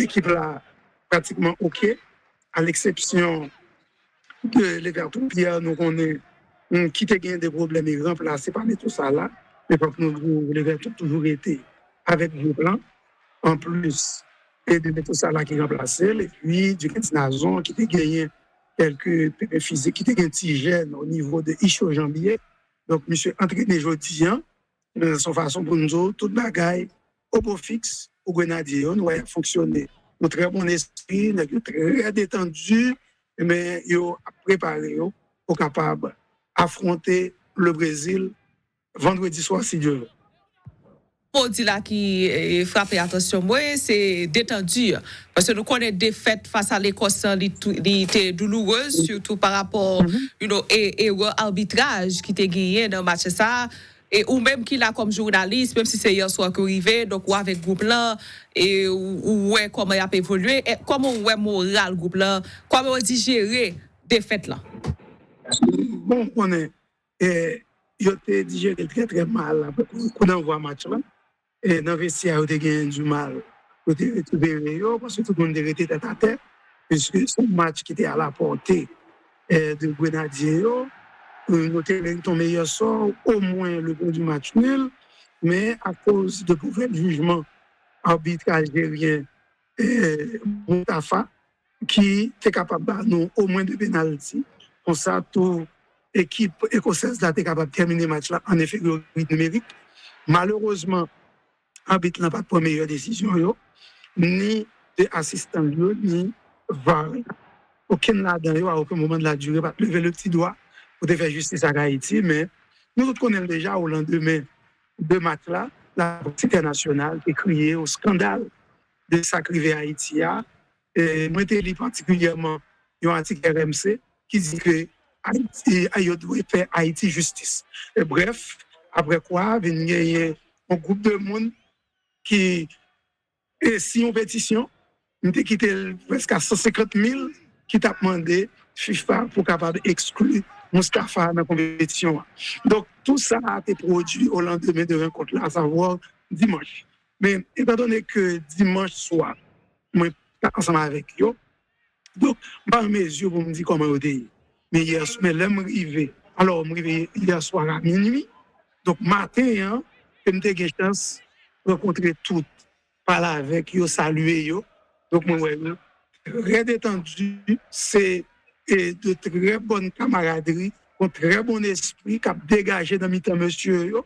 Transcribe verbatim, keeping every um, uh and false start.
ekip la pratikman oke, a leksepsyon de Levertou Pierre, nou konnen, mm, ki te gen de pwoblèm e ranplase pa Neto Sala, men fòk nou di Levertou toujou rete avèk gwoup lan, anplis e de Neto Sala ki ranplase l, epi Duckens Nazon ki te genyen kèlke pepin fizik, ki te gen ti jèn o nivo de icho janbye. Donk, misye antrene jodi an, se yon fason pou nou di w, tout bagay o bo fiks pou Grenadye yo, nou wè y ap fonksyone yon trè bon espri, nèg yo trè detandi, men yo ap prepare yo pou kapab afwonte le Brezil vandredi swa, si Dye vle. Mo w di la ki eh, frape atansyon mwen, se detandi. Paske nou konnen defèt fas a Lekòs lan, li, tou- li te doulourez, sitou pa rapò you know, e, erè abitraj ki te genyen nan match sa. E ou menm ki la kòm jounalis, menm si se yè swa ke w rive, donk ou avèk gwoup lan, e ou, ou wè kòman y ap evolye, e kòman w wè moral gwoup lan, kòman yo dijere defèt lan? Bon, ou konnen, e, yo te dijere l trè, trè mal apre kou, kou danvwa match lan. E, nan vestyè a, yo te genyen dimal pou te rekipere yo, paske tout moun te rete tèt atè, piske se yon match ki te a la pòte e, de Grenadye yo. E, nou te merite yon meyè sò, omwen le bon du match nul, men akoz de pwovèb jijman abit aljeryen e, Mustafa, ki te kapab ba nou omwen de penalti. Konsa tou, ekip ekosèz la te kapab tèmine match la an enferyorite nimerik. Malerezman, abit lan pa t pran meyè desizyon yo, ni de asistan l yo, ni var la. Okenn ladan yo, a okenn moman de la dire, pa t leve le ti dwa pou te fè jistis ak Ayiti, men nou tout konnen l deja, o landemen de match la, laprès entènasyonal te kriye o skandal de sa k rive Ayiti a. E mwen te li patikilyèman yon atik R M C ki di ke Ayiti, yo dwe fè Ayiti jistis. E brèf, apre kwa, vin genyen yon gwoup de moun ki e, siyen yon petisyon, m te kite l prèske a san senkant mil ki t ap mande fifa pou kapab ekskli Mustafa nan konpetisyon an. Donk, tou sa a te pwodui o landemen de rankont la, asavwa dimanch. Men, etandone ke dimanch swa, mwen t ap ansanm avèk yo, donk, m pa an mezi pou m di kòman yo te ye. Men yè, men lè m rive, alò, m rive yè swa a minui. Donk, maten an, ke m te gen chans rankontre tout, pale avèk yo, salye yo. Donk, mwen wè yo trè detandi. Se e, de trè bòn kamaradri, yon trè bon espri k ap degaje nan mitan mesye yo.